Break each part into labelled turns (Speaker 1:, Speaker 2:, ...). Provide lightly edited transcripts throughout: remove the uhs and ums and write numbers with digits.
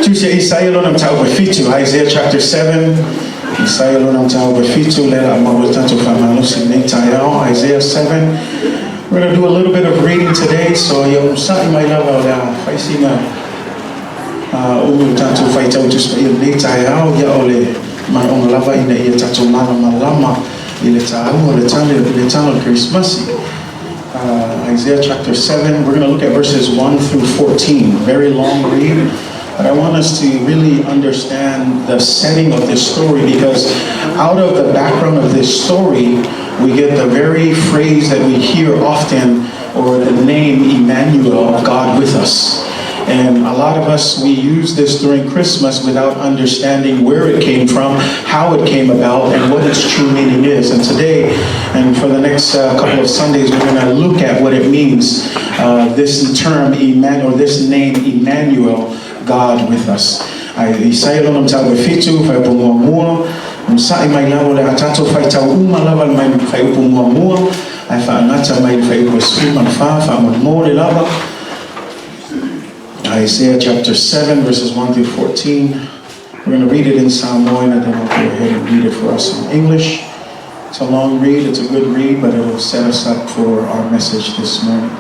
Speaker 1: Tusi a Isaia lona mataupu e fitu, Isaiah chapter 7. Isaia lona mataupu e fitu, lea o le a maua le tatou faamalosi i lenei taeao. Isaiah 7. We're going to do a little bit of reading today, so ia onosa'i mai lava o le a fai sina umi o le tatou faitau Tusi Paia i lenei taeao. Ia o le manaoga lava ina ia tatou malamalama i le taua o le tala o le Kerisimasi. Isaiah chapter 7, we're going to look at verses 1 through 14. Very long read, but I want us to really understand the setting of this story because out of the background of this story, we get the very phrase that we hear often, or the name Emmanuel, God with us. And a lot of us, we use this during Christmas without understanding where it came from, how it came about, and what its true meaning is. And today, and for the next couple of Sundays, we're going to look at what it means, this term, Emmanuel, or this name, Emmanuel, God with us. Isaia lona mataupu e fitu, fuaiupu muamua, onosa'i mai lava o le a tatou faitau uma lava mai le fuaiupu muamua, ae faagata mai le fuaiupu e 14, faamolemole lava. Isaiah chapter 7, verses 1 through 14. We're going to read it in Samoan and then I'll go ahead and read it for us in English. It's a long read, it's a good read, but it'll set us up for our message this morning.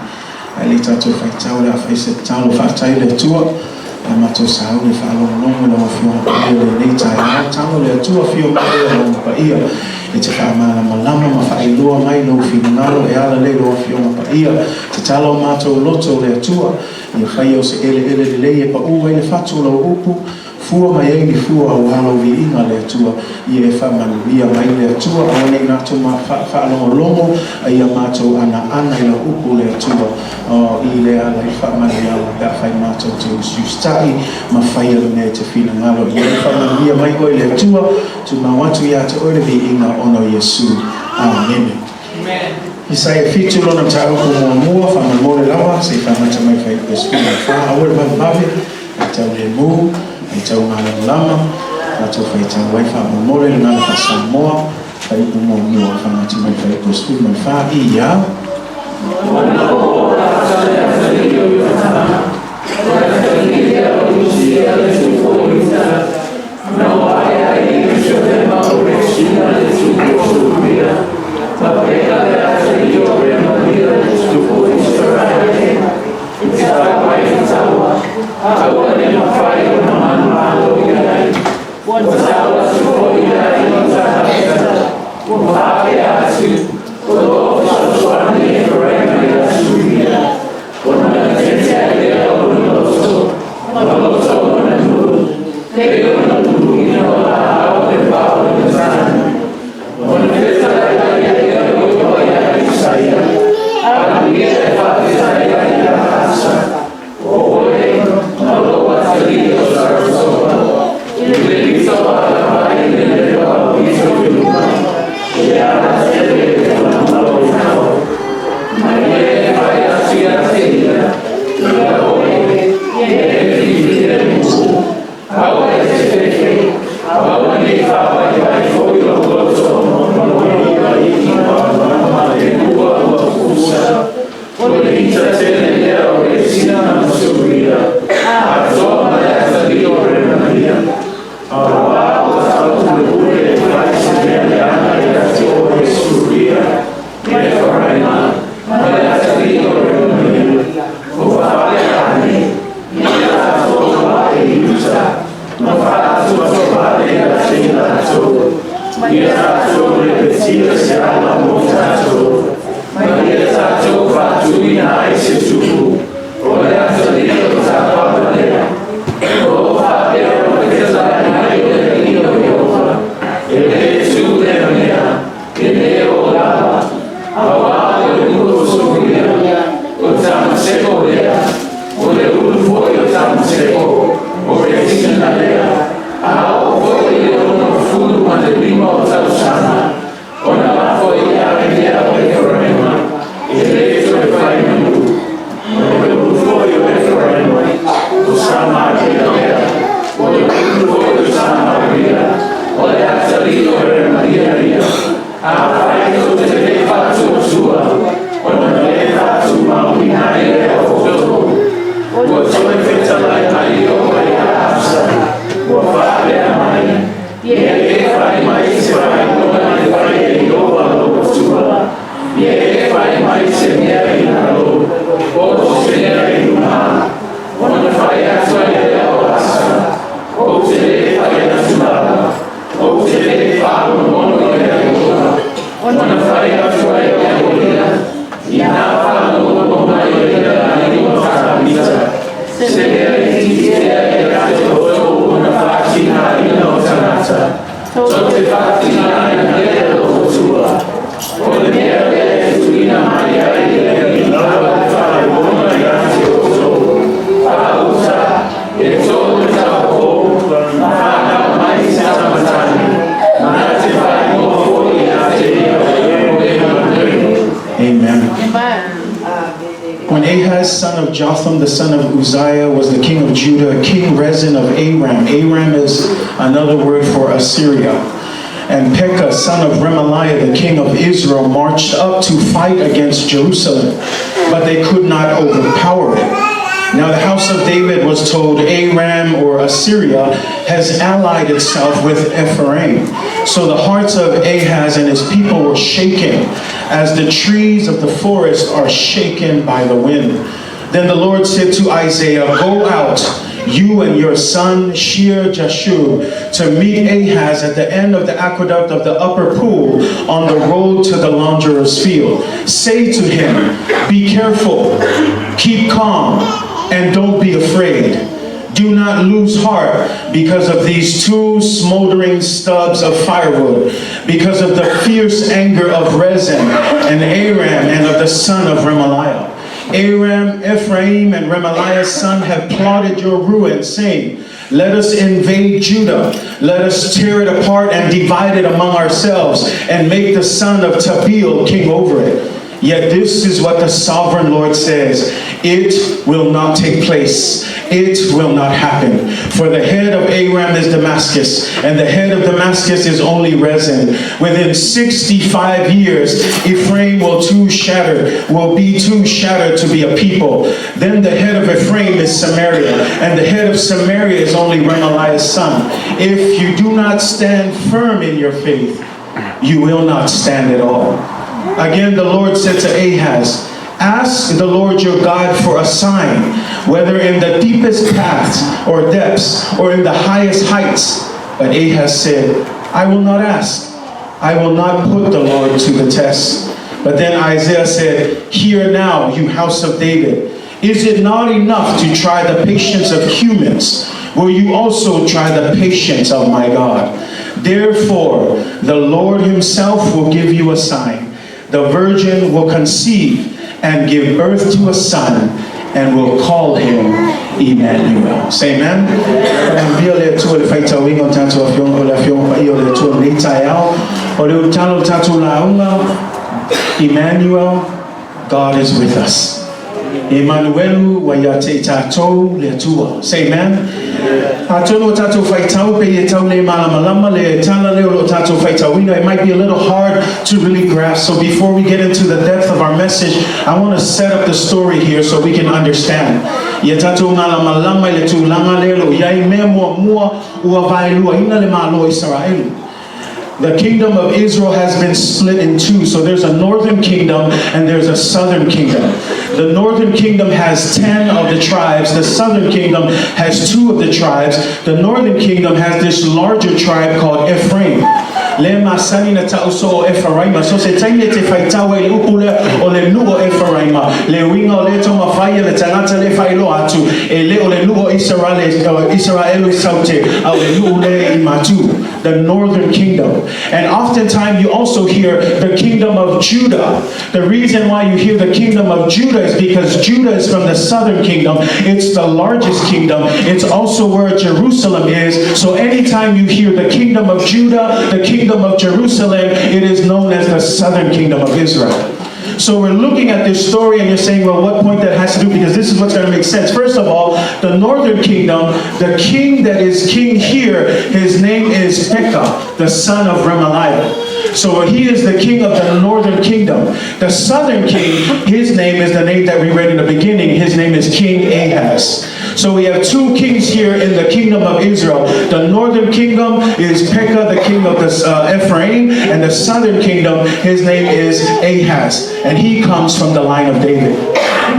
Speaker 1: Ae le i tatou faitau o le a fai se tatalo. Faafetai le Atua le matou sauni faalogologo i lau Afioga Paia i lenei taeao. Talo le Atua afio mai e Lona Paia e te faamalamalama ma faailoa mai lou finagalo e ala lea i lau Afioga Paia. Tatala o matou loto le Atua ia faia o se eleele lelei e paū ai le fatu o lau upu, fua mai ai ni fua aua lau viiga le Atua. Ia e faamanuia mai le Atua, aua ne i matou faalogologo a ia matou anaana i lau upu le Atua, i le ala i faamanuiaga pe afai matou te usiusitai ma faia le mea e te finagalo i ai. Faamanuia mai oe le Atua, tumau atu ia te oe le viiga ona o Iesu. Amene. Isaia 7 lona mataupu muamua, faamolemole lava, se i faagata mai fuaiupu e 14. Aua le vavevave, faitau lemu, faitau malamalama, matou faitau ai faamolemole le gagana faa-Samoa, fuaiupu muamua, faagata mai fuaiupu e 14. Ia.
Speaker 2: Ona oo lata le atalii o Iotama, o le atalii lea o Usia le tupu o Iuta, na o ae ai i Ierusalema o Resina le tupu o Suria, ma Peka le atalii o Remalia le tupu o Isaraele, e tau ai le taua, a ua le mafai ona manumalo i ai. Ua tau atu foi ia Iuta Hapeta, ua faapea atu, O lo o fesoasoani Eferaima ia Suria, ona gatete ai lea o lona loto, ma loto lona nuu, pei o le luluina o laau i le va o le matagi. Ona fetalai ai lea o Iehofa ia Isaia, Alu ia e faafetai ai ia Ahasa, o oe ma lou atalii o Sarasoa, i le lito ala mai i le lepa o pito i luma, i le alatele i le fagamalo ma ia e fai atu ia te ia, ia oe, ia e filemu, aua e te fefe, aua ne i faavaivai foi lou loto ma lou i le ua ua pusa, o le ita tele lea o Resina ma Suria, atoa ma le atalii o Remalia, auā ua taupulepule e fai se mea leaga ia te oe Suria, ma Eferaima, ma le atalii o Remalia, ua faapea ane, ia tatou ae i Iuta, ma faatoatoa ia te i latou, ia tatou lepetia se ala mo tatou, ma ia tatou faatuina ai se tupu, o le atalii o Tapaala lea, o lo o faapea ona fetalai mai o le
Speaker 1: Amen. When Ahaz, son of Jotham, the son of Uzziah, was the king of Judah, King Rezin of Aram, Aram is another word for Assyria, and Pekah, son of Remaliah, the king of Israel, marched up to fight against Jerusalem, but they could not overpower it. Now the house of David was told Aram or Assyria has allied itself with Ephraim. So the hearts of Ahaz and his people were shaken, as the trees of the forest are shaken by the wind. Then the Lord said to Isaiah, Go out, you and your son Shear-Jashub, to meet Ahaz at the end of the aqueduct of the upper pool on the road to the launderer's field. Say to him, Be careful, keep calm, and don't be afraid. Do not lose heart because of these two smoldering stubs of firewood, because of the fierce anger of Rezin and Aram and of the son of Remaliah. Aram, Ephraim, and Remaliah's son have plotted your ruin, saying, Let us invade Judah. Let us tear it apart and divide it among ourselves, and make the son of Tabeel king over it. Yet this is what the sovereign Lord says It will not take place. It will not happen. For the head of Aram is Damascus, and the head of Damascus is only Rezin. Within 65 years, Ephraim will too shatter, will be too shattered to be a people. Then the head of Ephraim is Samaria, and the head of Samaria is only Remaliah's son. If you do not stand firm in your faith, you will not stand at all. Again, the Lord said to Ahaz, Ask the Lord your God for a sign, whether in the deepest paths or depths or in the highest heights. But Ahaz said, I will not ask. I will not put the Lord to the test. But then Isaiah said, Hear now, you house of David. Is it not enough to try the patience of humans? Will you also try the patience of my God? Therefore, the Lord himself will give you a sign. The virgin will conceive and give birth to a son and will call him Emmanuel. Say amen. Faamanuia le Atua i le faitauina o tatou afioga o le afioga paia o le Atua i lenei taeao. O le ulutala o tatou lauga, Emmanuel, God is with us. Emanuelu ua ia te i tatou le Atua. Say amen. Atonu o tatou faitau pe i e tau le malamalama le tala lea o lo o tatou faitauina. It might be a little hard to really grasp. So before we get into the depth of our message, I want to set up the story here so we can understand. Ia tatou malamalama i le tulaga lea o lo o i ai mea muamua ua vaeluaina le Malo o Isaraelu. The kingdom of Israel has been split in two. So there's a northern kingdom and there's a southern kingdom. The northern kingdom has 10 of the tribes. The southern kingdom has 2 of the tribes. The northern kingdom has this larger tribe called Ephraim. Le masani na ta'u so o Ephraima. So se taimi e te faitau ai i le upu lea o le nuu o Ephraima, le uiga o lea taumafai a le tagata lea e faailoa atu, e le o le nuu o Isaraelu i Saute, a o le nuu lea i Matu. The northern kingdom. And oftentimes you also hear the kingdom of Judah. The reason why you hear the kingdom of Judah is because Judah is from the southern kingdom. It's the largest kingdom. It's also where Jerusalem is. So anytime you hear the kingdom of Judah, the kingdom of Jerusalem, it is known as the southern kingdom of Israel. So we're looking at this story and you're saying, well, what point that has to do? Because this is what's going to make sense. First of all, the northern kingdom, the king that is king here, his name is Pekah, the son of Remaliah. So he is the king of the northern kingdom. The southern king, his name is the name that we read in the beginning. His name is King Ahaz. So we have two kings here in the kingdom of Israel. The northern kingdom is Pekah, the king of the Ephraim, and the southern kingdom, his name is Ahaz, and he comes from the line of David.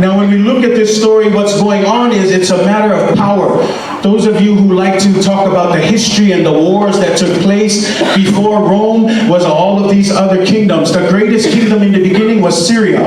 Speaker 1: Now, when we look at this story, what's going on is it's a matter of power. Those of you who like to talk about the history and the wars that took place before Rome was all of these other kingdoms. The greatest kingdom in the beginning was Syria.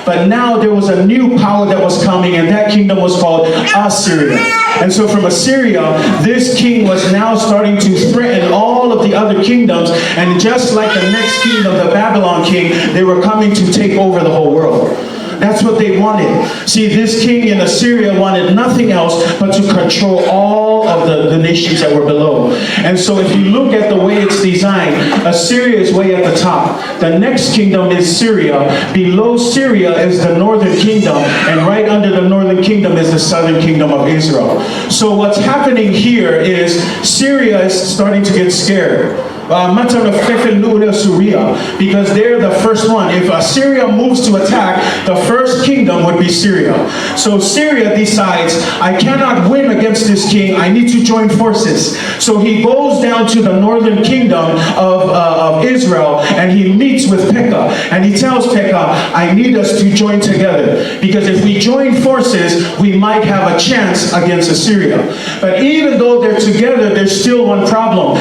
Speaker 1: But now there was a new power that was coming, and that kingdom was called Assyria. And so from Assyria, this king was now starting to threaten all of the other kingdoms. And just like the next kingdom, the Babylon king, they were coming to take over the whole world. That's what they wanted. See, this king in Assyria wanted nothing else but to control all of the nations that were below. And so if you look at the way it's designed, Assyria is way at the top. The next kingdom is Syria. Below Syria is the northern kingdom, and right under the northern kingdom is the southern kingdom of Israel. So what's happening here is Syria is starting to get scared. Amata ona fefe le nuu lea o Suria, because they're the first one. If Assyria moves to attack, the first kingdom would be Syria. So Syria decides, I cannot win against this king. I need to join forces. So he goes down to the northern kingdom of Israel and he meets with Pekah. And he tells Pekah, I need us to join together. Because if we join forces, we might have a chance against Assyria. But even though they're together, there's still one problem.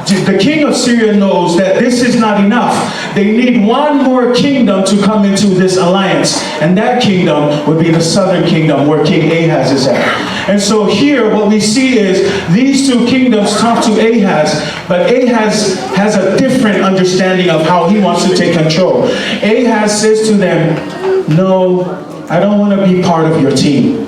Speaker 1: The king of Syria knows that this is not enough. They need one more kingdom to come into this alliance. And that kingdom would be the southern kingdom where King Ahaz is at. And so here what we see is these two kingdoms talk to Ahaz, but Ahaz has a different understanding of how he wants to take control. Ahaz says to them, No, I don't want to be part of your team.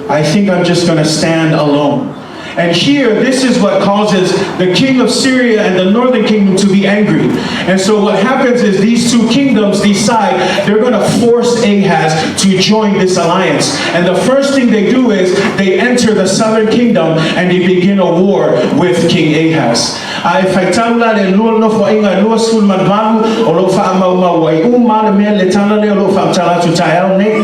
Speaker 1: I think I'm just going to stand alone. And here, this is what causes the king of Syria and the northern kingdom to be angry. And so what happens is these two kingdoms decide they're going to force Ahaz to join this alliance. And the first thing they do is they enter the southern kingdom and they begin a war with King Ahaz. A e faitau la le lua nofoaiga e 28 o loo faamaumau ai uma le mea le tala lea o loo faamatala atu taeao nei.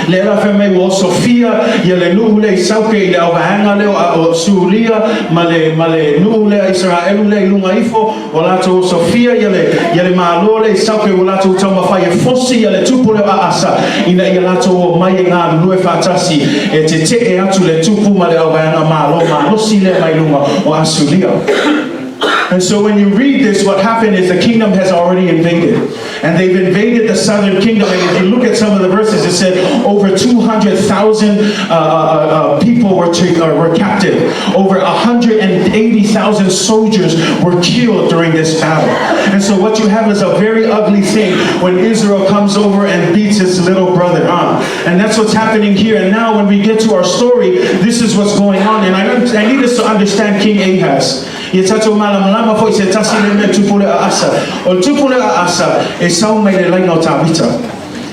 Speaker 1: Lea la fai mai ua osofia ia le nuu lea i Sauke i le auvaega lea o Suria ma le ma le nuu lea Isaraelu lea i luga ifo, ua latou osofia ia le ia le Malo lea i Sauke, ua latou taumafai e fosi ia le tupu lea o Aasa ina ia latou omai e galulue faatasi e tetee atu le tupu ma le auvaega Malo malosi lea mai luga o Asuria. And so when you read this, what happened is the kingdom has already invaded. And they've invaded the southern kingdom. And if you look at some of the verses, it said over 200,000 people were captive. Over 180,000 soldiers were killed during this battle. And so what you have is a very ugly thing when Israel comes over and beats its little brother. Huh? And that's what's happening here. And now when we get to our story, this is what's going on. And I need us to understand King Ahaz. Ia tatou malamalama foi se tasi le mea tupu lea a Asa. O le tupu lea a Asa, e sau mai le laina o Tavita.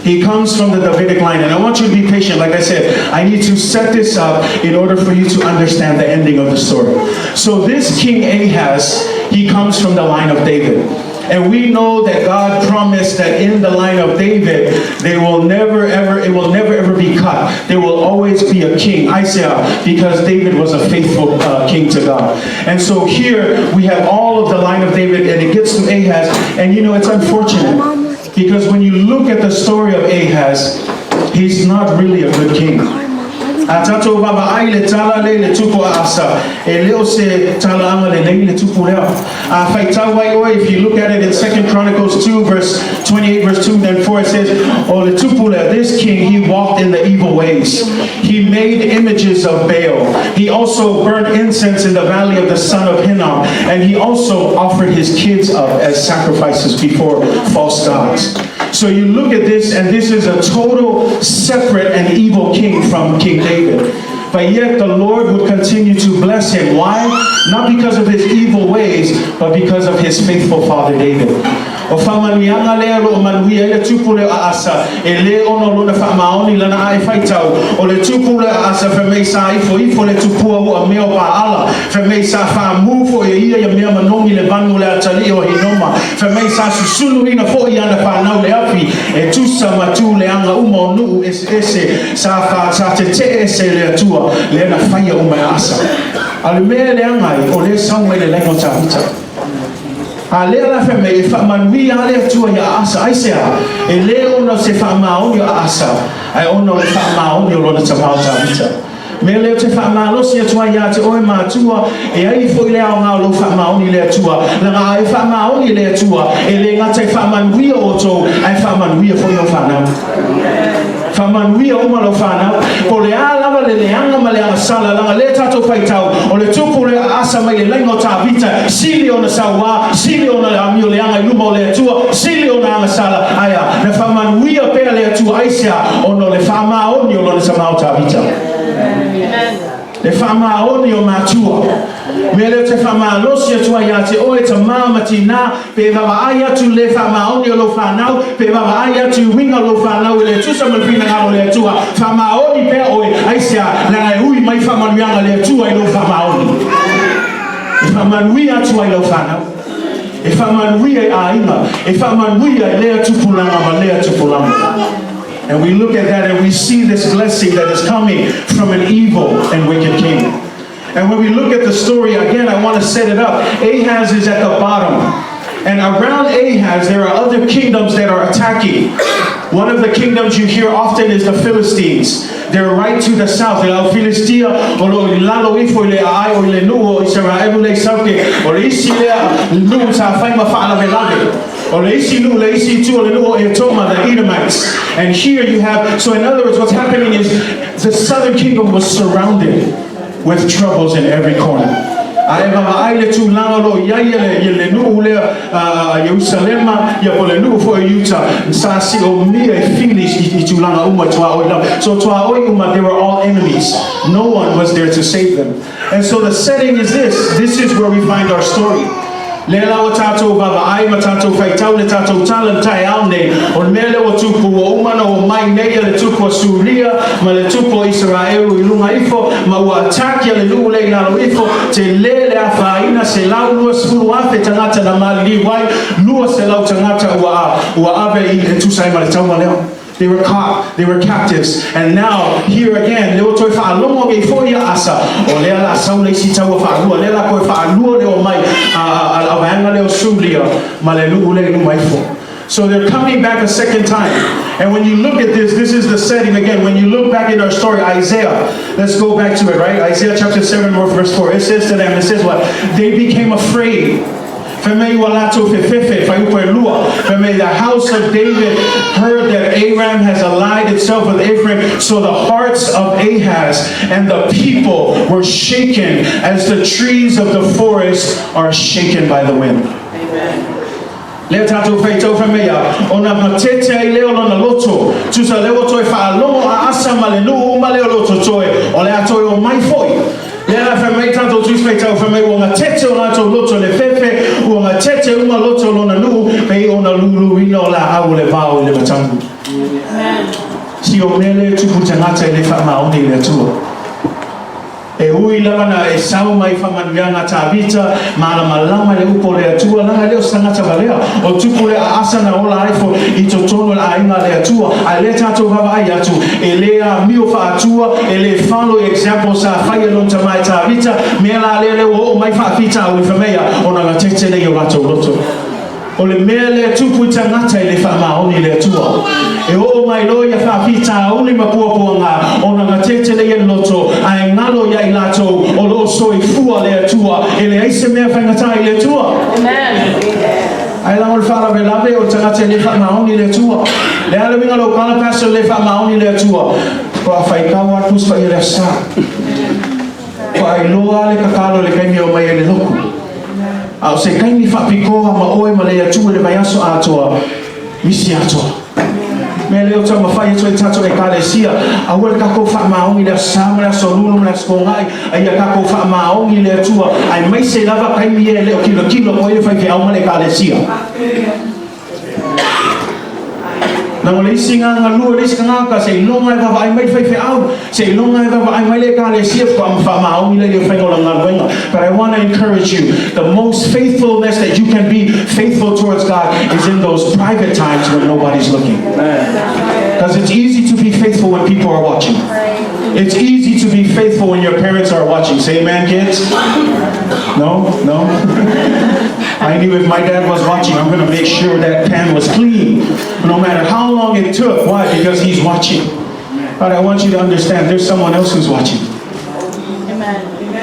Speaker 1: He comes from the Davidic line. And I want you to be patient. Like I said, I need to set this up in order for you to understand the ending of the story. So this King Ahaz, he comes from the line of David. And we know that God promised that in the line of David, they will never ever, it will never ever be cut. There will always be a king, Isaiah, because David was a faithful king to God. And so here we have all of the line of David, and it gets to Ahaz. And it's unfortunate because when you look at the story of Ahaz, he's not really a good king. A tatou vaavaai le tala lea i le tupu a Asa, e le o se talaaga lelei le tupu lea. A faitau ai oe, if you look at it in 2 Chronicles 2 verse 28 verse 2 and 4, it says, O le tupu lea, this king, he walked in the evil ways. He made images of Baal. He also burned incense in the valley of the son of Hinnom, and he also offered his kids up as sacrifices before false gods. So you look at this, and this is a total separate and evil king from King David. But yet the Lord would continue to bless him. Why? Not because of his evil ways, but because of his faithful father David. O faamanuiaga lea o loo manuia ai le tupu lea o Asa, e lē ona o lona faamaoni lana ae faitau. O le tupu lea a Asa fai mai sa ifoifo le tupua ua mea o Paala, fai mai sa faamū foʻi e ia ia mea manogi le vanu o le atalii o Hinoma, fai mai sa susunuina foʻi ana fanau le afi e tusa ma tu leaga uma o nuu eseese sa fa sa tetee ese i le Atua lea na faia uma e Asa. A o le mea e leaga ai, o lea e sau mai le laina o Tavita. A lea la fai mai, e faamanuia lava le Atua iā Asa. Aisea? E lē ona o se faamaoni o Asa, ae ona o le faamaoni o lona tamā o Tavita. Mea lea ou te faamalosi atu ai ia te oe matua, e ai foi le aoga o lou faamaoni i le Atua, leaga a e faamaoni i le Atua, e le gata e faamanuia outou, ae faamanuia foi lau fanau. Faamanuia uma lau fanau. Po o le a lava le leaga ma le agasala, leaga lea tatou faitau, o le tupu lea a Asa mai le laina o Tavita, sili ona sauā, sili ona amio leaga i luma o le Atua, sili ona agasala, ae a? Na faamanuia pea le Atua, aisea? Ona o le faamaoni o lona tama o Tavita. Le faamaoni o matua. Mea lea ou te faamalosi atu ai ia te oe, tamā ma tinā, pe vaavaai atu i le faamaoni o lau fanau, pe vaavaai atu i uiga o lau fanau e le tusa ma le finagalo o le Atua, faamaoni pea oe, aisea? Leaga e ui mai faamanuiaga a le Atua i lou faamaoni. E faamanuia atu ai lau fanau. E faamanuia i aiga, e faamanuia i lea tupulaga ma lea tupulaga. And we look at that and we see this blessing that is coming from an evil and wicked king. And when we look at the story, again, I want to set it up. Ahaz is at the bottom. And around Ahaz, there are other kingdoms that are attacking. One of the kingdoms you hear often is the Philistines. They're right to the south. Le au Filistia, o lo o i lalo ifo i le aai o i le nuu o Isaraelu le i sauke. O le isi lea nuu sa fai ma faalavelave. O le isi nuu le isi itu o le nuu o Etoma, the Edomites. And here you have, so in other words, what's happening is the southern kingdom was surrounded with troubles in every corner. A e vaavaai le tulaga o lo o i ai le, le nuu lea a Ierusalema, ia po o le nuu foi o Iuta, sa siomia e fili i, i tulaga uma i tuaoi lava. So tuaoi uma, they were all enemies. No one was there to save them. And so the setting is this. This is where we find our story. Lea la ua tatou vaavaai ma tatou faitau le tatou tala i le taeao nei, o le mea lea ua tupu, ua uma ona omai nei le tupu a Suria ma le tupu o Isaraelu i luga ifo, ma ua attack le nuu lea i lalo ifo, tele le afaina, 120,000 tagata na maliliu ai, 200 tagata ua, ua ave i e tusa ai ma le taua lea. They were caught, they were captives, and now, here again, lea ua toe faalogo nei foi ia Asa, o lea la sau le isi taua faalua, lea la toe faalua le omai a, a, a vaega lea o Suria ma le nuu lea i luma ifo. So they're coming back a second time. And when you look at this, this is the setting again. When you look back in our story, Isaiah, let's go back to it, right? Isaiah chapter 7, verse 4. It says to them, it says what? They became afraid. Fai mai ua latou fefefe, fuaiupu e lua. Fai mai, the house of David heard that Aram has allied itself with Ephraim, so the hearts of Ahaz and the people were shaken as the trees of the forest are shaken by the wind. Lea tatou faitau fai mai a, ona gatete ai lea o lona loto, tusa lea ua toe faalogo a Asa ma le nuu uma lea o lo totoe, o le a toe omai foi. Lea la fai mai tatou Tusi Faitau fai mai ua gatete o latou loto le fefe, ua gatete uma loto o lona nuu, pei ona luluina o laau o le vao i le matagi. Si o mea lea e tupu tagata e le faamaoni i le Atua. E ui lava na e sau mai faamanuiaga a Tavita, malamalama i le upu o le Atua, leaga e le o se tagata valea. O tupu lea a Asa na ola ai fo i totonu o le aiga a le Atua. Ae lea tatou vaavaai atu, e le amio faa-Atua, e le follow i example sa fai e lona tama e Tavita, mea la lea lea ua oo mai faafitauli fai mai a, ona gatete lea i o latou loto. O le mea lea e tupu i tagata e le faamaoni i le Atua. E oo mai loa ia faafitauli ma puapuaga, ona gatete lea i le loto, ae galo ia i latou o lo o soifua le Atua, e leai se mea faigata i le Atua. Ae lago le faalavelave o le tagata e le faamaoni i le Atua. Le a le uiga o lou tala, Pastor, le faamaoni i le Atua? Faatoa faitau lava le Tusi Paia i le Aso Sa. Faatoa iloa lava le tatalo i le taimi e omai ai i le lotu. A o se taimi faapitoa ma oe ma le Atua i le vaiaso atoa, misi atoa. Mea lea o taumafai atu ai tatou Ekalesia, aua le tatou faamaoni i le Aso Sa ma le Aso Lulu ma le Aso Toonai, a ia tatou faamaoni i le Atua, aemaise lava taimi ia e le o kilokilo atu ai le faifeau ma le Ekalesia. Leaga o le isi gagalua, le isi tagata, seiloga e vaavaai mai le faifeau, seiloga e vaavaai mai le Ekalesia, faatoa faamaoni lea i le faiga o lana galuega. But I want to encourage you, the most faithfulness that you can be faithful towards God is in those private times when nobody's looking. Because it's easy to be faithful when people are watching. It's easy to be faithful when your parents are watching. Say amen, kids. No? No? I knew if my dad was watching, I'm going to make sure that pan was clean. No matter how long it took. Why? Because he's watching. But I want you to understand there's someone else who's watching.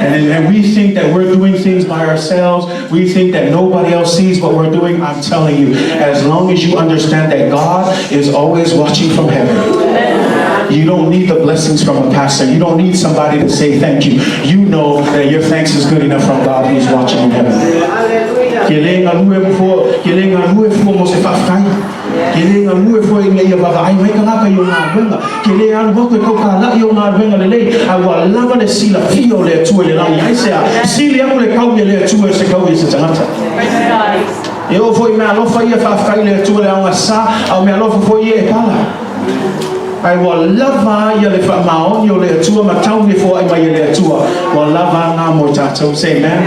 Speaker 1: And we think that we're doing things by ourselves. We think that nobody else sees what we're doing. I'm telling you, as long as you understand that God is always watching from heaven, you don't need the blessings from a pastor. You don't need somebody to say thank you. You know that your thanks is good enough from God who's watching in heaven. Ke le galue fua, ke le galue fua mo se faafetai. Ke le galue fua ina ia vaavaai mai tagata i ou galuega. Ke le alu atu e tautālaʻi i ou galuega lelei, ae ua lava le silafia o le Atua i le lagi. Aisea? Sili atu le taui a le Atua i se taui a se tagata. E oo foi i meaalofa ia faafetai i le Atua le aogasa, a o meaalofa foi ia e pala. Ae ua lava a ia le faamaoni o le Atua ma taui e foai mai e le Atua, ua lava a na mo i tatou. Say amen.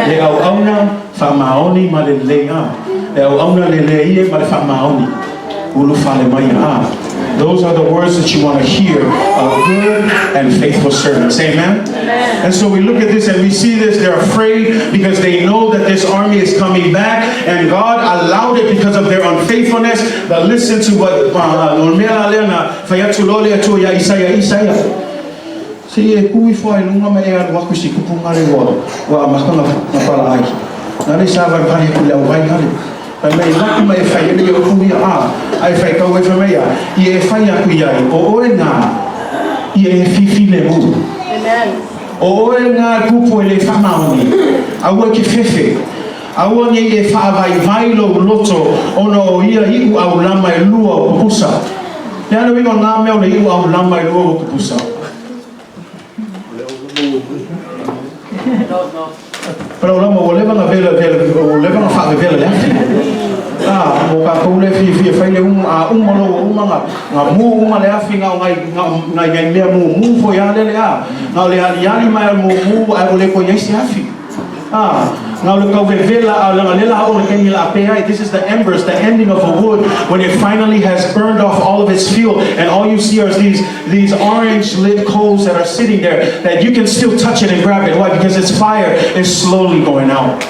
Speaker 1: Le auauna faamaoni ma le lelei a. Le auauna lelei e ma le faamaoni. Ulufale mai a. Those are the words that you want to hear of good and faithful servants. Amen? Amen. And so we look at this and we see this. They're afraid because they know that this army is coming back, and God allowed it because of their unfaithfulness. But listen to what o le mea la lea na fai atu loa le Atua iā Isaia, Isaia, se i e kū ifo lava i luga ma e alu atu i si tupuga lea ua ua amata ona palaai. Na le sa valevale atu i le auvai nale. Fai mai, Laki ma e fai ai ia upu ia, a, a e faitau ai fai mai ia, ia e fai atu i ai, o oe ngā, ia e fifilemu. O oe ngā kupu e le faamaoni, aua e ke fefe, aua nei e faavaivai lou loto ona o ia iʻu aulama e lua o pupusa. Le a le uiga o ngā mea o le iʻu aulama e lua o pupusa? Palaulama ua leva na vela vela ua leva na faavevela le afi. A mo tatou lea fiafia fai le uma a uma loa ua uma na na mu uma le afi na o nai na o nai nai mea mumu foi a lele a na o le aliali mai o le mumu ae ua le toe i ai se afi. A na o le tau vevela a leaga lea la oo le taimi la pea ai. This is the embers, the ending of a wood when it finally has burned off all of its fuel and all you see are these these orange lit coals that are sitting there that you can still touch it and grab it. Why? Because its fire is slowly going out.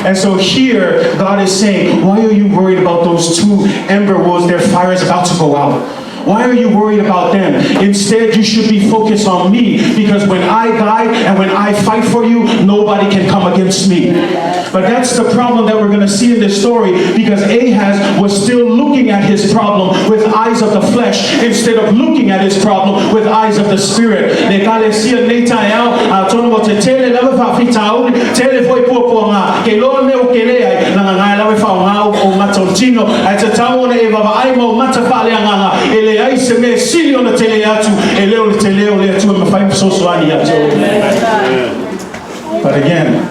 Speaker 1: And so here, God is saying, why are you worried about those two ember woods? Their fire is about to go out. Why are you worried about them? Instead, you should be focused on me because when I die and when I fight for you, nobody can come against me. But that's the problem that we're going to see in this story because Ahaz was still looking at his problem with eyes of the flesh instead of looking at his problem with eyes of the spirit. Le ekalesia i lenei taeao, atonu ua tetele lava faafitauli, tele foi puapuaga, ke iloa mea ua kele ai, leaga lava e faaaoga ou mata o le tino, ae tatau ona e vaavaai ma ou mata faaleagaga, e leai se mea e sili ona tele atu, e le o le tele o le Atua e mafai ona fesoasoani ia te oe. But again,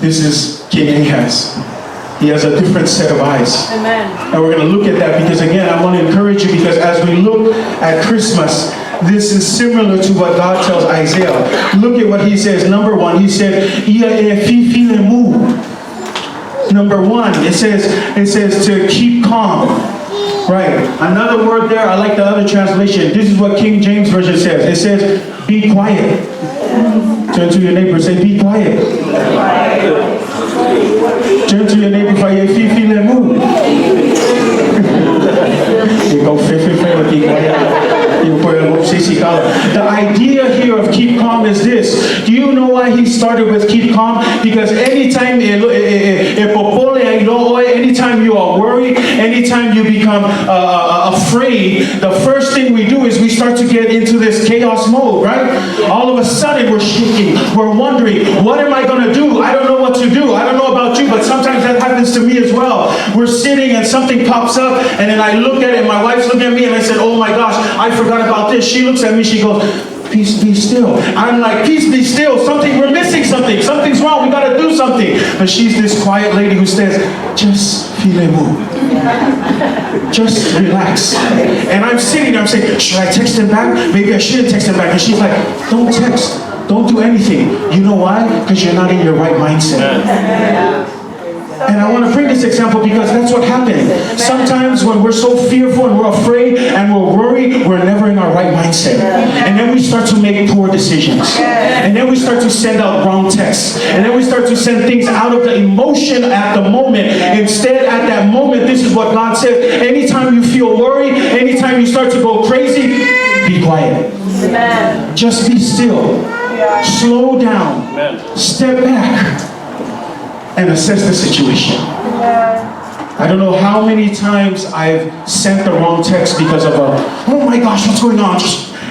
Speaker 1: this is King Ahaz. He has a different set of eyes. Amen. And we're going to look at that because, again, I want to encourage you because as we look at Christmas, this is similar to what God tells Isaiah. Look at what he says. Number one, he said, Ia e fifilemu. Number one, it says to keep calm. Right. Another word there, I like the other translation. This is what King James Version says. It says, be quiet. Turn to your neighbor and say, be quiet. Turn to your neighbor and say, fifilemu. You go The idea here of keep calm is this. Do you know why he started with keep calm? Because anytime e, e, e, e popole ai loa oe, anytime you are worried, anytime you become afraid, the first thing we do is we start to get into this chaos mode, right? All of a sudden we're shaking. We're wondering, what am I going to do? I don't know what to do. I don't know about you, but sometimes that happens to me as well. We're sitting and something pops up, and then I look at it, and my wife's looking at me, and I said, oh my gosh, I forgot about this. She looks at me, she goes, peace be still. I'm like, peace be still. Something, we're missing something. Something's wrong. We got to do something. But she's this quiet lady who says, just filemu. Just relax. And I'm sitting there, I'm saying, should I text him back? Maybe I shouldn't text him back. And she's like, don't text. Don't do anything. You know why? Because you're not in your right mindset. And I want to bring this example because that's what happened. Sometimes when we're so fearful and we're afraid and we're worried, we're never in our right mindset. And then we start to make poor decisions. And then we start to send out wrong texts. And then we start to send things out of the emotion at the moment. Instead, at that moment, this is what God says. Anytime you feel worried, anytime you start to go crazy, be quiet. Amen. Just be still. Slow down. Step back and assess the situation. I don't know how many times I've sent the wrong text because of a, oh my gosh, what's going on?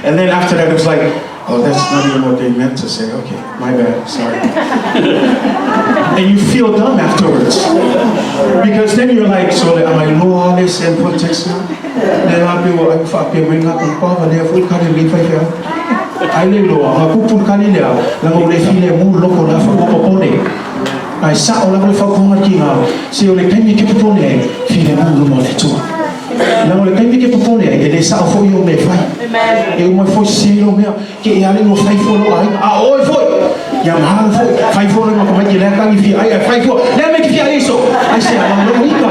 Speaker 1: And then after that, it was like, oh, that's not even what they meant to say. Okay, my bad, sorry. And you feel dumb afterwards. Because then you're like, so am I low le send for text now? Le la pe wa fa pe mai nga ko pa le fu ka le fa fa. Ai le loa, nga pupu ka le la ngo le fi le mu loko la fa ko pone. Ai sa o la le fa ko nga ki nga. Se o le kaimi ke popole fi le mu lo le tua. La ngo le kaimi ke popole e le sa o fo yo me fai. E o mai foi se lo mea ke e ale no fai fo lo ai. A oi foi. Ia mahalo foi. Fai fo le ma ke le kangi fi ai fai fo. Le me ki fi ai so. Ai se ala lo ika.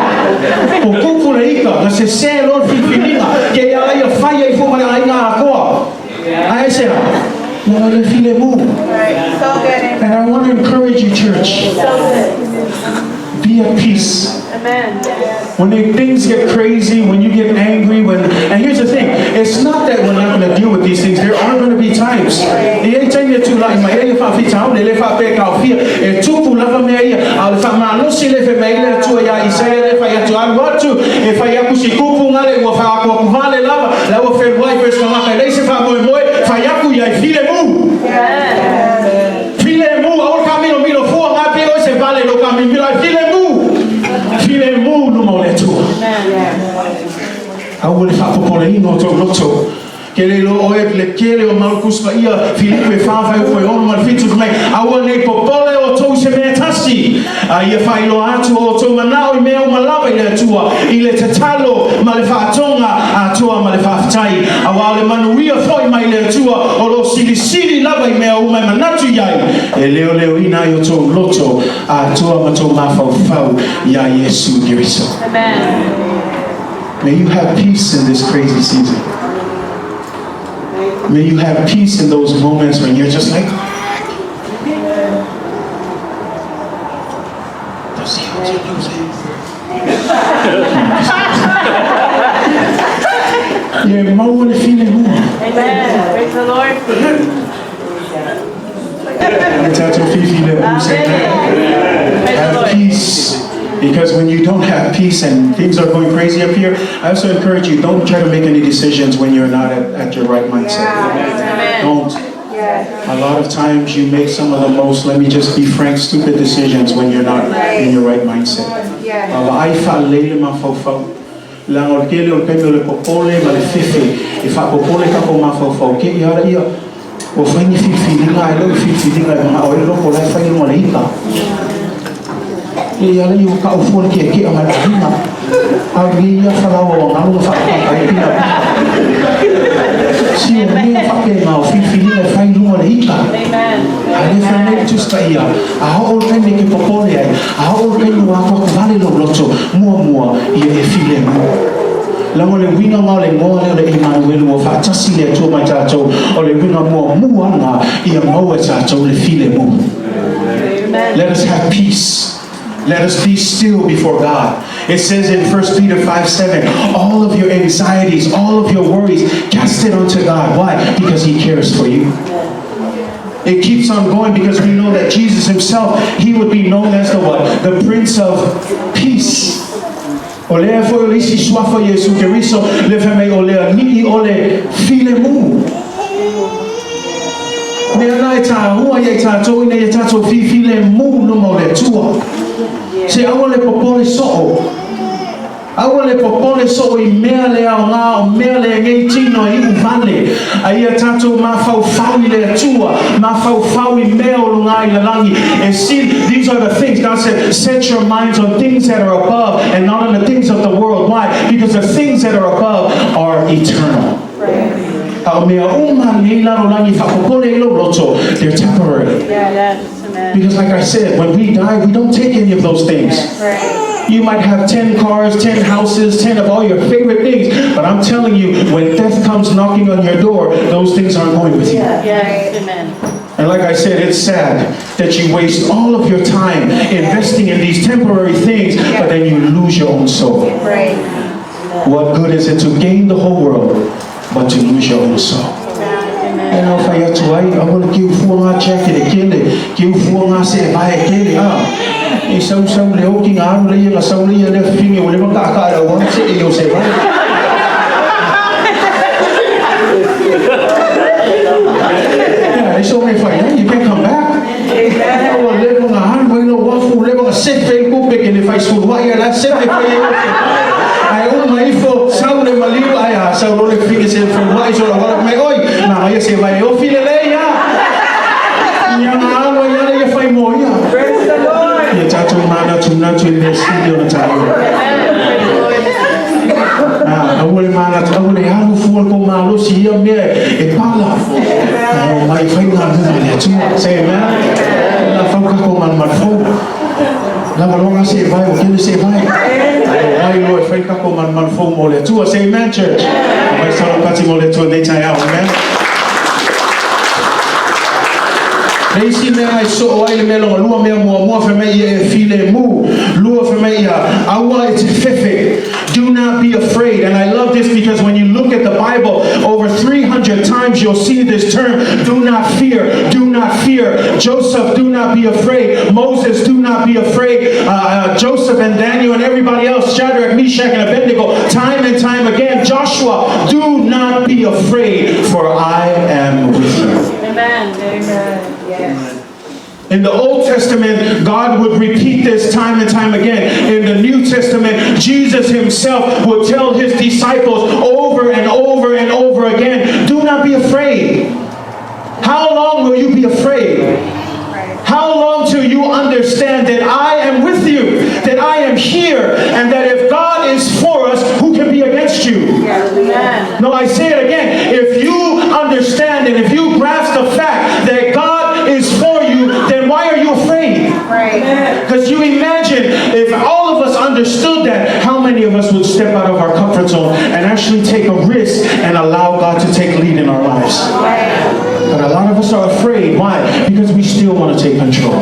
Speaker 1: O kupu le ika na se se lo fi fi ke e ala ia fai ai fo ma ai nga koa. Ai se la le fi le mu.
Speaker 3: So good.
Speaker 1: And I want to encourage you, church.
Speaker 3: So good.
Speaker 1: Be at peace.
Speaker 3: Amen.
Speaker 1: When things get crazy, when you get angry, and here's the thing, it's not that we're not going to deal with these things. There are going to be times. E ai taimi e tūlai mai ai e whaafitau, le le whaapē kaufia, e tupu lava mea ia, a le whaamalosi le whe mei le atua ia Isaia le whai atu alu atu, e whai aku si kupu ngale ua whaako aku vale lava, la ua wheruai peska ngaka, e leise wha moe moe, whai aku ia i file mu. File mu, aua ka milo milo fua ngā pe oi se vale lo ka milo, ai file mu. File mu no mau le atua. Aua le whaapopole ino o tau loto. Ke le lo oe le kele o mau kuspa ia Filipe 4 whai ufo ono ma le fitu mai aua nei popole o tou se mea tasi a ia whailoa atu o tou manao i mea uma lava i le atua i le tatalo ma le whaatonga atua ma le whaaftai aua o le manuia foi mai le atua o lo silisili lava i mea uma e manatu iai e leo leo ina i o tou loto atua ma tou mafaufau ia Iesu Keriso.
Speaker 3: Amen.
Speaker 1: May you have peace in this crazy season. May you have peace in those moments when you're just like, Yeah, mau le file mua.
Speaker 3: Amen. Praise the Lord.
Speaker 1: Le tatou fifi le mu se.
Speaker 3: Amen. Praise the
Speaker 1: Have
Speaker 3: Lord.
Speaker 1: peace. Because when you don't have peace and things are going crazy up here, I also encourage you, don't try to make any decisions when you're not at your right mindset.
Speaker 3: Amen.
Speaker 1: Don't. A lot of times you make some of the most, let me just be frank, stupid decisions when you're not in your right mindset. A vaai faalelei le mafaufau. Leaga o le tele o le taimi o le popole ma le fefe e faapopole tatou mafaufau ke ia ala ia ua fai ni filifiliga ae leo i filifiliga e magao ai le loko la e fai luga le ika. E ia ala ia ua taʻu fua le keakea ma le aiga. A o lenei ia falaoa ua galo ma faapapa ai pina. Si o mea faapena o filifiliga e fai luga le ika.
Speaker 3: Amen.
Speaker 1: A le fai nei tusi paia, a oo le taimi e ke popole ai, a oo le taimi ua atoato vale lou loto, muamua ia e filemu. Leaga o le uiga ma o le igoa lea o le Emanuelu ua faatasi le Atua ma i tatou, o le uiga muamua lena ia maua e tatou le filemu.
Speaker 3: Amen.
Speaker 1: Let us have peace. Let us be still before God. It says in 1 Peter 5 7, all of your anxieties, all of your worries, cast it onto God. Why? Because He cares for you. It keeps on going because we know that Jesus Himself, He would be known as the what? The Prince of Peace. O lea foi o le isi suafa o Iesu Keriso, le fai mai o le alii o le filemu. Mea na e tāua ia i tātou ina ia tātou fifilemu luma o le Atua. Se aua le popole soo. Aua le popole soo i mea le aoga o mea le agei tino e iu vale. A ia tātou mafaufau i le Atua, mafaufau i mea o luga i lalagi. E see, these are the things. God said, set your minds on things that are above and not on the things of the world. Why? Because the things that are above are eternal. A o mea uma nei lalolagi faapopole i lou loto, they're temporary.
Speaker 3: Yes. Amen.
Speaker 1: Because like I said, when we die, we don't take any of those things.
Speaker 3: Right.
Speaker 1: You might have 10 cars, 10 houses, 10 of all your favorite things, but I'm telling you, when death comes knocking on your door, those things aren't going with you.
Speaker 3: Yes. Amen.
Speaker 1: And like I said, it's sad that you waste all of your time investing in these temporary things, but then you lose your own soul.
Speaker 4: Right.
Speaker 1: What good is it to gain the whole world, but to lose your own soul?
Speaker 3: Amen.
Speaker 1: E na fai atu ai, aua le keu fua ngā jacket e kele, keu fua ngā se'evae e kele, a. E sau sau le oki ngā alu leia nga sau leia lea fifine ua leva kaakaa le auala se'e i ou se'evae. Yeah, it's okay fai ai, you can come back. Ua leva nga alu ai lau afu, ua leva nga sefe ai le kupe ke le fai suluai ai la sefe fai ai ou se'evae. Ae uma ifo, sau le maliu, ae a, sau loa le fifine se feluai so lau ala mai oi, na ia se'evae e ofi lelei a. Ia nga alu ai ala ia fai mo ia.
Speaker 2: Praise the Lord.
Speaker 1: Ia tatou manatunatu i le mea sili ona taua. Ah, aua le manatu, aua le alu fua le kou malosi i ia mea e pala. Ae omai e fai galuega a le Atua. Say amen. La fau kako malumalu fou. Lava loa nga seevae, ua kele seevae. Ae omai loa e fai kako malumalu fou mo le Atua. Say amen, church. Omai salopati mo le Atua nei taeao. Amen. Le isi mea e soo ai le mea lona lua mea muamua fai mai ia e filemu. Lua fai mai ia aua e te fefe. Do not be afraid. And I love this because when you look at the Bible, over 300 times you'll see this term, do not fear, do not fear. Joseph, do not be afraid. Moses, do not be afraid. Joseph and Daniel and everybody else, Shadrach, Meshach, and Abednego, time and time again. Joshua, do not be afraid, for I am with you.
Speaker 3: Amen. Amen. Yes.
Speaker 1: In the Old Testament, God would repeat this time and time again. In the New Testament, Jesus himself would tell his disciples over and over and over again, do not be afraid. How long will you be afraid? How long till you understand that I am with you, that I am here, and that if God is for us, who can be against you?
Speaker 3: Amen.
Speaker 1: No, I say it again. If you understand and if you grasp the fact that God is for you, then why are you afraid?
Speaker 3: Right.
Speaker 1: Because you imagine if all of us understood that, how many of us would step out of our comfort zone and actually take a risk and allow God to take lead in our lives? But a lot of us are afraid. Why? Because we still want to take control.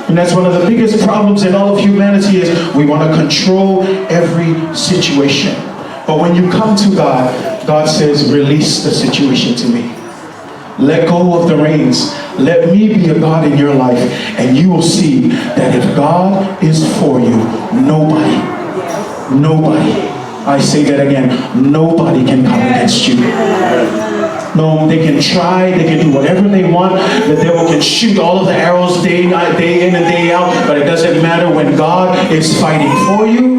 Speaker 1: And that's one of the biggest problems in all of humanity is we want to control every situation. But when you come to God, God says, release the situation to me. Let go of the reins. Let me be a God in your life. And you will see that if God is for you, nobody, nobody, I say that again, nobody can come against you. No, they can try, they can do whatever they want. The devil can shoot all of the arrows day, day in and day out, but it doesn't matter when God is fighting for you.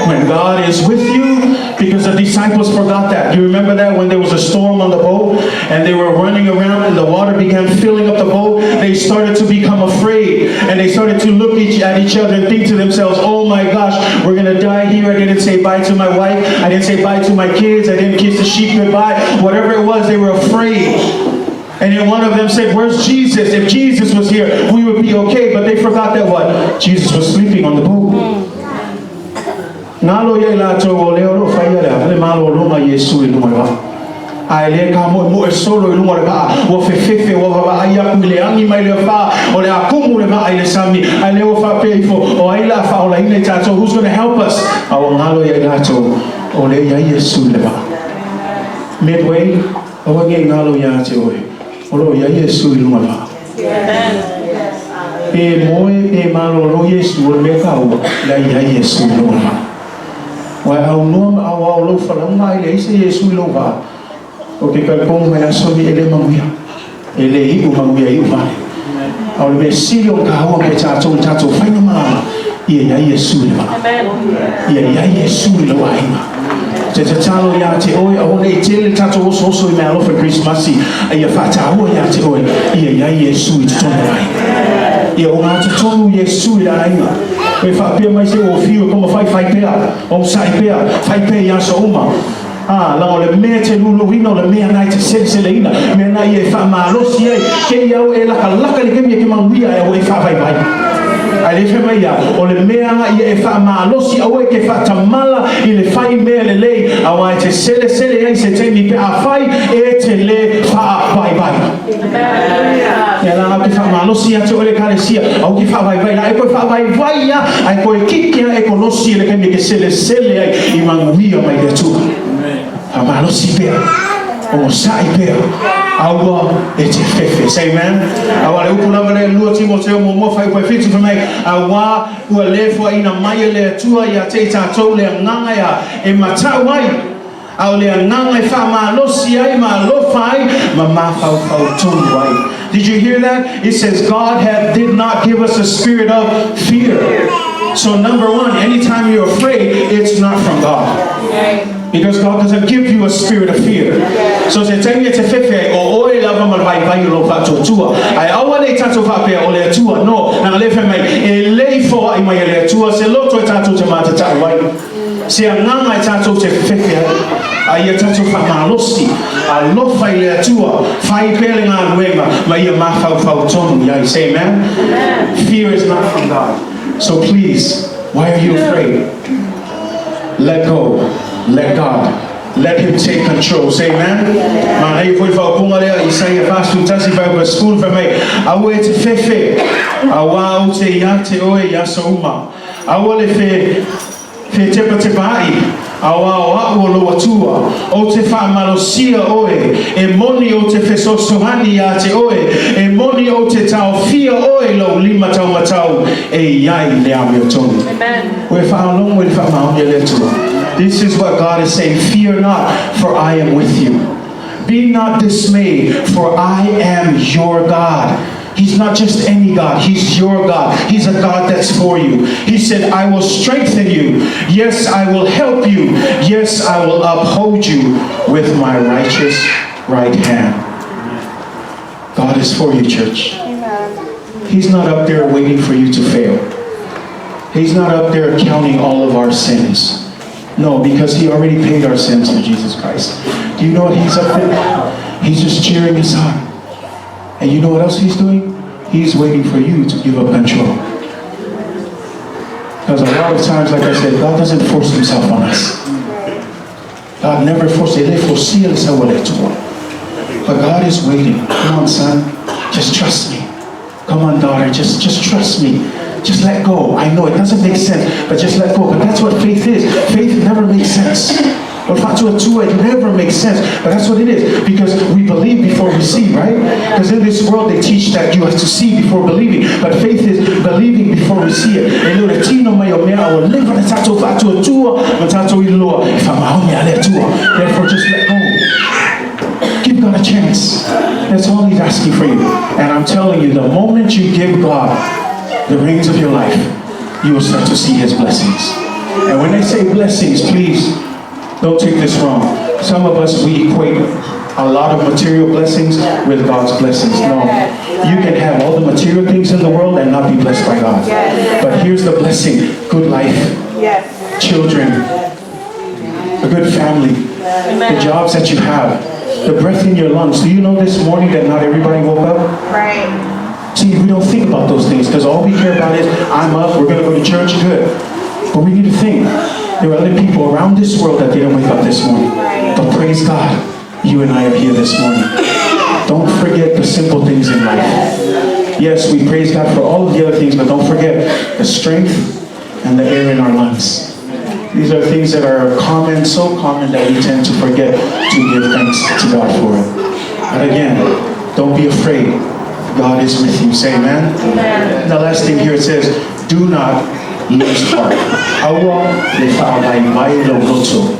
Speaker 1: When God is with you, because the disciples forgot that. Do you remember that when there was a storm on the boat and they were running around and the water began filling up the boat? They started to become afraid and they started to look at each other and think to themselves, oh my gosh, we're going to die here. I didn't say bye to my wife. I didn't say bye to my kids. I didn't kiss the sheep goodbye. Whatever it was, they were afraid. And then one of them said, where's Jesus? If Jesus was here, we would be okay. But they forgot that what? Jesus was sleeping on the boat. Galo ia i latou o lea o lo o faia le a, le malologa i Iesu i luga o le vaa. Ae le kamoemoe solo i luga o le vaa, ua fefefe, ua vavaai aku i le agi mai le afa, o le a kumu le vaa i le sami, ae lea ua faapea ifo, o ai la faaolaina i tatou, who's gonna help us? A ua galo ia i latou, o lea i ai Iesu i le vaa. Midway, aua nei galo ia te oe, o lo o i ai Iesu i luga o le vaa. Pe moe, pe malolo Iesu, o le mea taua, la i ai Iesu i lou vaa. Ua e aunoa ma aoao lou falauga ai leai se Iesu i lou vaa. Ou te talitonu mai aso nei e le manuia, e le iu manuia iu vale. A o le mea sili o taua mo i tatou i tatou faiga malama, ia i ai Iesu i le vaa. Ia i ai Iesu i lou aiga. Te tatalo ia te oe, aua nei tele le tatou osooso i meaalofa i Kerisimasi, a ia faataua ia te oe, ia i ai Iesu i totonu o le aiga. Ia ogatotonu Iesu i le aiga. E faapea mai se ua fiu e koma fai, fai pea, onosai pea, fai pea i aso uma. A, laga o le mea e te luluina, o le mea na e te seleseleina, mea na ia e faamalosi ai, kei au e lakalaka i le taimi e te manuia ae aua e faavaivai. Ae le fai mai ia, o le mea ia e faamalosi, aua e te faatamala i le fai mea lelei, aua e te selesele ai se taimi pe afai e te le faavaivai. Ia la au te faamalosi ia te oe le Ekalesia, aua te faavaivai la, e toe faavaivai ia, ae toe kiki ia e kolosi i le taimi e te selesele ai i manuia mai le Atua. Faamalosi pea. Onosai pea. Aua e te fefe. Say amen. Auā le upu lava lea 2 Timoteo muamua fuaiupu e 7 fai mai, Auā ua le foaina mai e le Atua ia te i tatou le agaga ea e matau ai, a o le agaga e faamalosi ai ma alofa ai ma mafaufau tonu ai. Did you hear that? It says God hath did not give us a spirit of fear. So number one, anytime you're afraid, it's not from God. Because God doesn't give you a spirit of fear. So se taimi e te fefe ai, o oe lava ma le vaivai o lou faatuatua. Ae aua nei tatou faapea o le Atua, no, leaga lea e fai mai, e le i foai mai e le Atua se loto e tatou te matatau ai, se agaga e tatou te fefefe ai. A ia tatou faamalosi, alofa i le Atua, fai pea le galuega ma ia mafaufau tonu i ai. Say amen. Fear is not from God. So please, why are you afraid? Let go. Let God. Let Him take control. Say amen. Manaia foi le faaupuga lea, Isaia 41 fuaiupu 10, fai mai, Aua e te fefe, auā ou te ia te oe i aso uma. Aua le fe, fetepatepaai, auā o a'u o lou Atua, ou te faamalosia oe, e moni ou te fesoasoani iā te oe, e moni ou te taofia oe i lou lima taumatau e i ai le amiotonu. Ua e faalogo i le faamaoni a le Atua. This is what God is saying, Fear not, for I am with you. Be not dismayed, for I am your God. He's not just any God, He's your God. He's a God that's for you. He said, I will strengthen you. Yes, I will help you. Yes, I will uphold you with my righteous right hand. God is for you, church.
Speaker 3: Amen.
Speaker 1: He's not up there waiting for you to fail. He's not up there counting all of our sins. No, because He already paid our sins for Jesus Christ. Do you know what He's up there? He's just cheering us on. And you know what else He's doing? He's waiting for you to give up control. Because a lot of times, like I said, God doesn't force Himself on us. God never forces. E le forsia le sau a le Atua. But God is waiting. Come on, son. Just trust me. Come on, daughter. Just trust me. Just let go. I know it doesn't make sense, but just let go. But that's what faith is. Faith never makes sense. O le faatuatua, it never makes sense. But that's what it is. Because we believe before we see, right? Because in this world they teach that you have to see before believing. But faith is believing before we see it. E le o le tino mai o mea ua leva le tatou faatuatua ma tatou iloa e faamaoni a le Atua. Therefore just let go. Give God a chance. That's all He's asking for you. And I'm telling you, the moment you give God the reins of your life, you will start to see His blessings. And when I say blessings, please don't take this wrong. Some of us, we equate a lot of material blessings with God's blessings. No. You can have all the material things in the world and not be blessed by God. But here's the blessing. Good life. Children. A good family. The jobs that you have. The breath in your lungs. Do you know this morning that not everybody woke up?
Speaker 3: Right.
Speaker 1: See, we don't think about those things because all we care about is, I'm up, we're going to go to church, good. But we need to think, there are other people around this world that didn't wake up this morning. But praise God, you and I are here this morning. Don't forget the simple things in life. Yes, we praise God for all of the other things, but don't forget the strength and the air in our lungs. These are things that are common, so common that we tend to forget to give thanks to God for it. But again, don't be afraid. God is with you. Say amen.
Speaker 3: Amen.
Speaker 1: The last thing here it says, do not lose heart. Aua le faavaivai lou loto.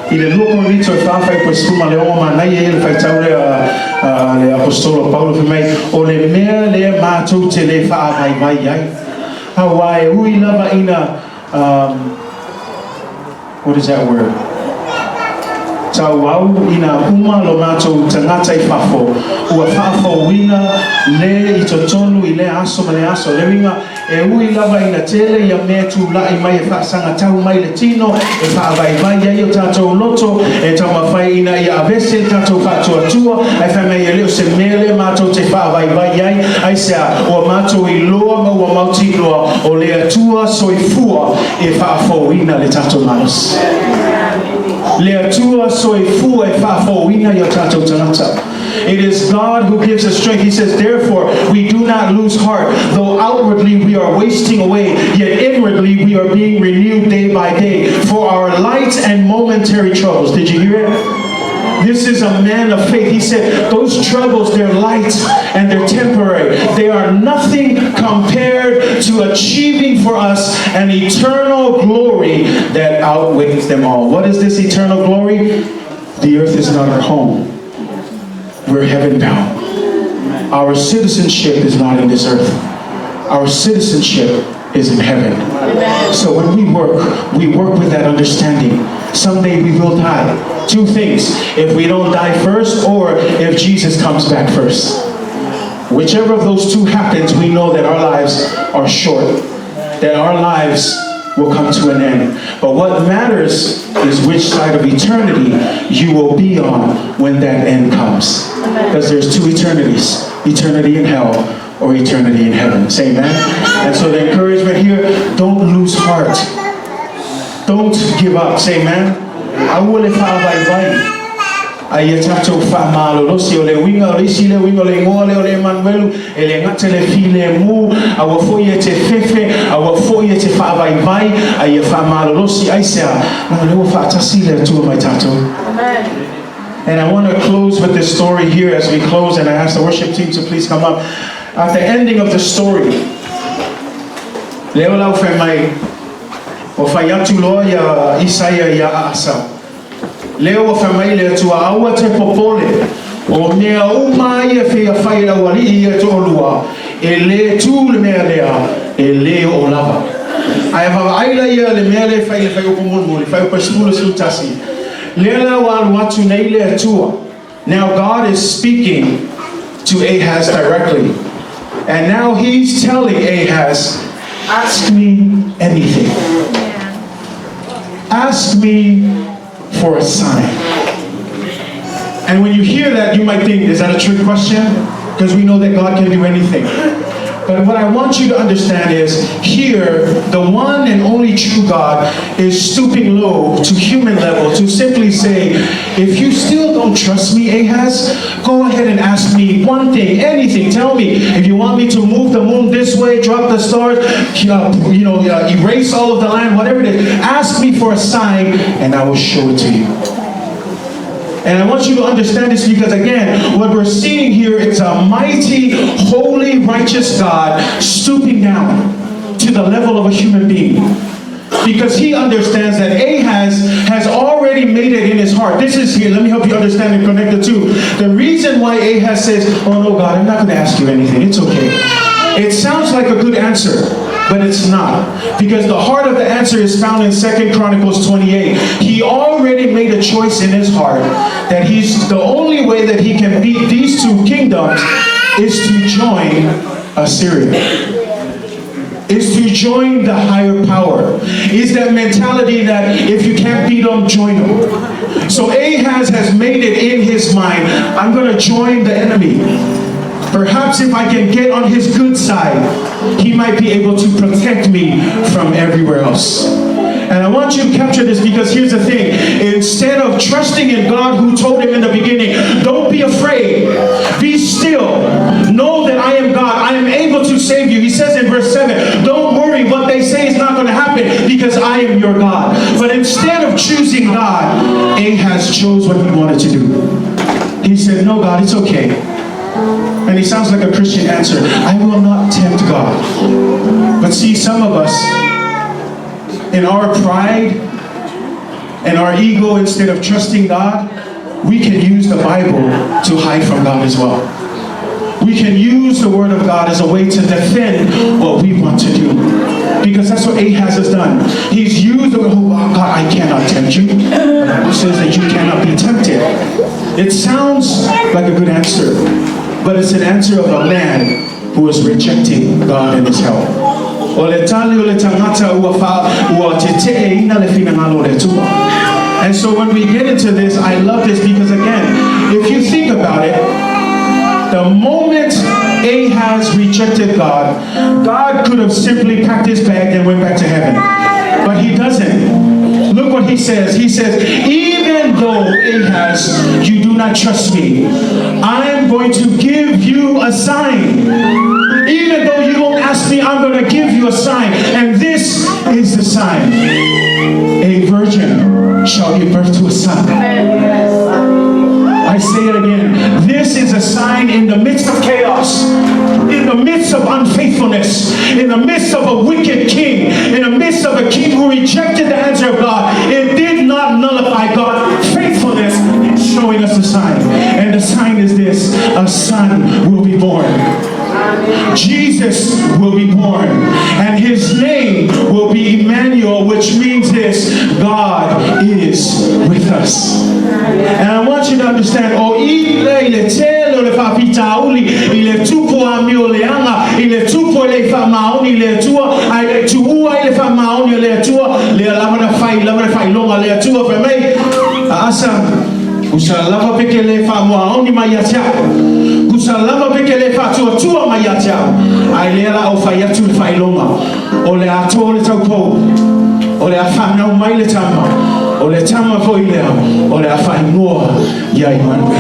Speaker 1: I le 2 Korinito e 4 fuaiupu e 16 manaia ia le faitau lea a le aposetolo Paulo fai mai, o le mea lea matou te le faavaivai ai. Auā e ui lava ina um, what is that word? Tauau ina uma lo matou tagata i fafo, ua faafouina le i totonu i lea aso ma lea aso. Le uiga, e ui lava ina tele ia mea tula'i mai e faasagatau mai le tino, e faavaivai ai o tatou loto, e taumafai ina ia avese le tatou faatuatua, ae fai mai e le o se mea lea matou te faavaivai ai, aisea, ua matou iloa ma ua mautinoa o le Atua soifua e faafouina le tatou malosi. Le Atua soifua e faafouina i o tatou tagata. It is God who gives us strength. He says, therefore, we do not lose heart, though outwardly we are wasting away, yet inwardly we are being renewed day by day. For our light and momentary troubles. Did you hear it? This is a man of faith. He said, those troubles, they're light and they're temporary. They are nothing compared to achieving for us an eternal glory that outweighs them all. What is this eternal glory? The earth is not our home. We're heaven bound. Our citizenship is not in this earth. Our citizenship is in heaven. So when we work with that understanding. Someday we will die. Two things: if we don't die first, or if Jesus comes back first. Whichever of those two happens, we know that our lives are short, that our lives will come to an end. But what matters is which side of eternity you will be on when that end comes. Because there's two eternities: eternity in hell or eternity in heaven. Say amen. And so the encouragement here, don't lose heart. Don't give up. Say amen. Aua le faavaivai. A ia tatou faamalolosi o le uiga o le isi le uiga o le igoa lea o le Emanuelu e le gata le filemu aua foi e te fefe aua foi e te faavaivai a ia faamalolosi aisea leaga lea ua faatasi le Atua ma i tatou. And I want to close with this story here as we close, and I ask the worship team to please come up. At the ending of the story, leo lau fai mai, o fai atu loa ia Isaia ia Asa. Leo ua fai mai le Atua aua te popole, o mea uma ia fia fai lau alii ia toalua, e le tu le mea lea, e le o lava. Ae vaavaai la ia le mea le fai le fai upu mulimuli, fai upu 11. Lea la ua alu atu nei le Atua. Now God is speaking to Ahaz directly. And now he's telling Ahaz, ask me anything. Ask me for a sign. And when you hear that, you might think, is that a trick question? Because we know that God can do anything. But what I want you to understand is here, the one and only true God is stooping low to human level to simply say, if you still don't trust me, Ahaz, go ahead and ask me one thing, anything. Tell me if you want me to move the moon this way, drop the stars, erase all of the land, whatever it is. Ask me for a sign and I will show it to you. And I want you to understand this because, again, what we're seeing here is a mighty, holy, righteous God stooping down to the level of a human being. Because he understands that Ahaz has already made it in his heart. This is here, let me help you understand and connect the two. The reason why Ahaz says, oh no, God, I'm not going to ask you anything. It's okay. It sounds like a good answer, but it's not. Because the heart of the answer is found in 2 Chronicles 28. He already made a choice in his heart that he's the only way that he can beat these two kingdoms is to join Assyria, is to join the higher power. Is that mentality that if you can't beat them, join them. So Ahaz has made it in his mind, I'm going to join the enemy. Perhaps if I can get on his good side, he might be able to protect me from everywhere else. And I want you to capture this because here's the thing. Instead of trusting in God who told him in the beginning, don't be afraid, be still, know that I am God, I am able to save you. He says in verse 7, don't worry, what they say is not going to happen because I am your God. But instead of choosing God, Ahaz chose what he wanted to do. He said, no, God, it's okay. And he sounds like a Christian answer. I will not tempt God. But see, some of us, in our pride and our ego, instead of trusting God, we can use the Bible to hide from God as well. We can use the Word of God as a way to defend what we want to do. Because that's what Ahaz has done. He's used the word, oh God, I cannot tempt you. The Bible says that you cannot be tempted. It sounds like a good answer, but it's an answer of a man who is rejecting God and His help. O le tali o le tagata ua fa ua tete'eina le finagalo o le Atua. And so when we get into this, I love this because, again, if you think about it, the moment Ahaz rejected God, God could have simply packed his bag and went back to heaven. But he doesn't. Look what he says. He says, even though, Ahaz, you do not trust me, I am going to give you a sign. Even though you don't ask me, I'm going to give you a sign. And this is the sign. A virgin shall give birth to a son. I say it again. This is a sign in the midst of chaos, in the midst of unfaithfulness, in the midst of a wicked king, in the midst of a king who rejected the answer of God. It did not nullify God's faithfulness in showing us a sign. And the sign is this: a son will be born. Jesus will be born, and his name will be Emmanuel, which means this: God is with us. And I want you to understand, o i le i le tele o le faafitauli, i le tupu amioleaga, i le tupu e le i faamaoni i le Atua, ae le i tuua ai le faamaoni o le Atua, lea lava na fai lava le faailoga a le Atua fai mai, Asa, kusa lava pe ke le faamuaoni mai ia te au, kusa lava pe ke le faatuatua mai ia te au, ae lea la ou fai atu le faailoga, o le a tō le taupou, o le a whanau mai le tama, o le tama foi lea, o le a faaigoa ia Imanuele.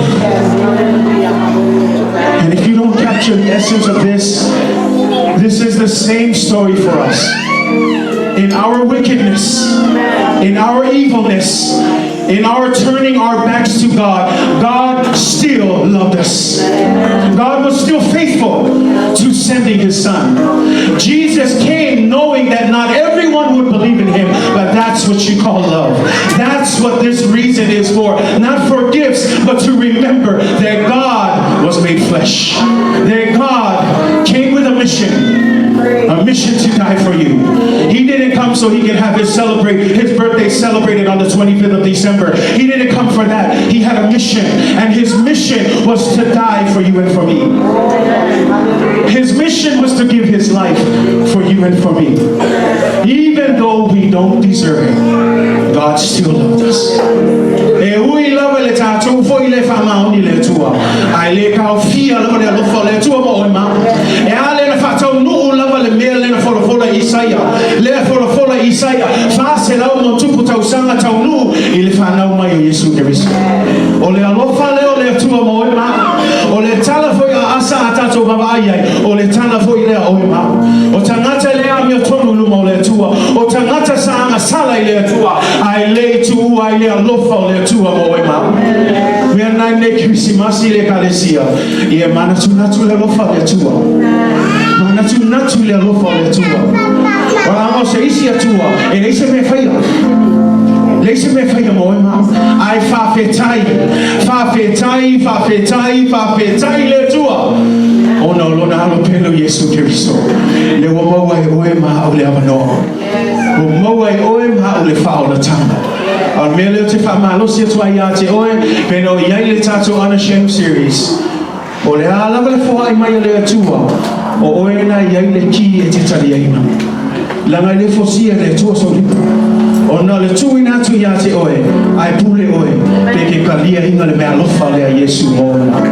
Speaker 1: And if you don't capture the essence of this, this is the same story for us. In our wickedness, in our evilness, in our turning our backs to God, God still loved us. God was still faithful to sending his son. Jesus came knowing that not everyone would believe in him, but that's what you call love. That's what this reason is for. Not for gifts, but to remember that God was made flesh. That God came with a mission. A mission to die for you. He didn't come so he could have his celebrate his birthday celebrated on the 25th of December. He didn't come for that. He had a mission, and his mission was to die for you and for me. His mission was to give his life for you and for me. Even though we don't deserve it, God still loved us. E ui lava le tatou foi i le faamaoni i le Atua, ae le taofia lava le alofa o le Atua mo oe ma au. E a lea na faataunuu lava le mea lea na folafola e Isaia, lea folafola e Isaia, 400+ tausaga taunuu i le fanau mai o Iesu Keriso. O le alofa lea o le Atua mo oe ma au. O le tala foi a Asa a tatou vaavaai ai, o le tala foi lea a oe ma au. O tagata le amiotonu i luma o le Atua, o tagata sa agasala i le Atua, ae le i tuua ai le alofa o le Atua mo oe ma au. Mea na i lenei Kerisimasi i le Ekalesia, ia manatunatu le alofa o le Atua. Manatunatu le alofa o le Atua. O la o se isi Atua, e leai se mea e faia. Leai se mea e faia mo oe ma au. Ae faafetai, faafetai, faafetai, faafetai le Atua ona o lona Alo pele o Iesu Keriso. Lea ua maua e oe ma au le avanoa. Ua maua e oe ma au le faaolataga. A o le mea lea ou te faamalosi atu ai ia te oe, pena o i ai le tatou Unashamed Series, o le a lava le foai mai a le Atua, o oe na i ai le ki e te taliaina. Leaga e le fosia e le Atua sou lima. Ona o le tuuina atu ia te oe, ae pule oe, pe ke taliaina le meaalofa lea a Iesu mo oe ma au.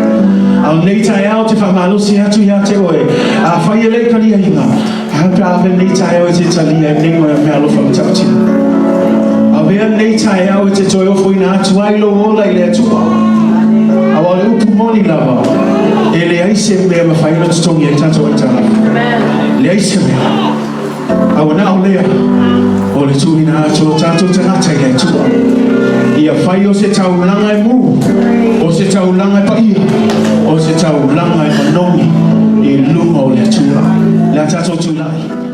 Speaker 1: A o lenei taeao ou te faamalosi atu ia te oe, afai e le i taliaina, a pe a ave lenei taeao e te talia ai nei meaalofa matautia. Avea lenei taeao e te toe ofoina atu ai lou ola i le Atua. Aua o le upu moni lava, e leai se mea e mafai ona totogi ai tatou aitalafu. Leai se mea. A ua na o lea, o le tuuina atu o tatou tagata i le Atua. Ia fai o se taulaga e mū, o se taulaga e paia, o se taulaga e manogi i luma o le Atua. Le a tatou tulai.